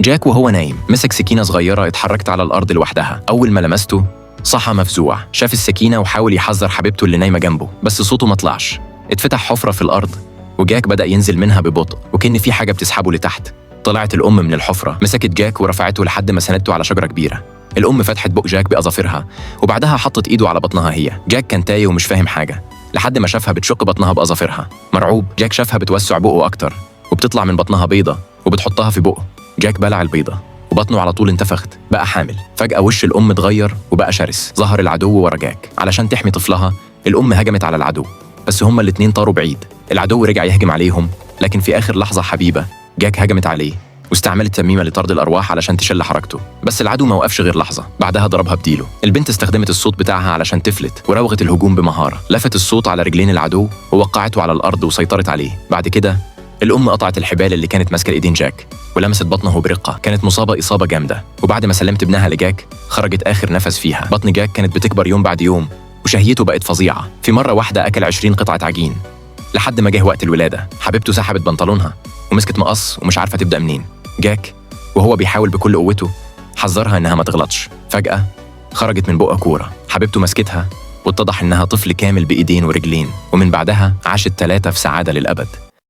جاك وهو نايم مسك سكينة صغيرة اتحركت على الأرض لوحدها. أول ما لمسته صحى مفزوع، شاف السكينة وحاول يحذر حبيبته اللي نايمة جنبه، بس صوته ما طلعش. اتفتح حفرة في الأرض وجاك بدأ ينزل منها ببطء، وكأن في حاجة بتسحبه لتحت. طلعت الأم من الحفرة، مسكت جاك ورفعته لحد ما سندته على شجرة كبيرة. الأم فتحت بق جاك بأظافرها وبعدها حطت إيده على بطنها هي. جاك كان تايه ومش فاهم حاجة لحد ما شافها بتشق بطنها بأظافرها. مرعوب، جاك شافها بتوسع بقه أكتر وبتطلع من بطنها بيضة وبتحطها في بقه. جاك بلع البيضة وبطنه على طول انتفخت، بقى حامل. فجأة وش الأم اتغير وبقى شرس. ظهر العدو ورا جاك. علشان تحمي طفلها الأم هجمت على العدو، بس هما الاتنين طاروا بعيد. العدو رجع يهجم عليهم، لكن في آخر لحظة حبيبة جاك هجمت عليه واستعملت تميمة لطرد الأرواح علشان تشل حركته، بس العدو ما وقفش غير لحظة، بعدها ضربها بديله. البنت استخدمت الصوت بتاعها علشان تفلت وراوغت الهجوم بمهارة. لفت الصوت على رجلين العدو ووقعته على الأرض وسيطرت عليه. بعد كده الأم قطعت الحبال اللي كانت ماسكة إيدين جاك ولمست بطنه برقة. كانت مصابة إصابة جامدة، وبعد ما سلمت ابنها لجاك خرجت آخر نفس فيها. بطن جاك كانت بتكبر يوم بعد يوم وشهيته بقت فظيعة. في مرة واحدة أكل 20 قطعة عجين لحد ما جه وقت الولادة. حبيبته سحبت بنطلونها ومسكت مقص ومش عارفة تبدأ منين. جاك وهو بيحاول بكل قوته حذرها إنها ما تغلطش. فجأة خرجت من بقها كورة، حبيبته مسكتها واتضح إنها طفل كامل بإيدين ورجلين، ومن بعدها عاشت 3 في سعادة للأبد.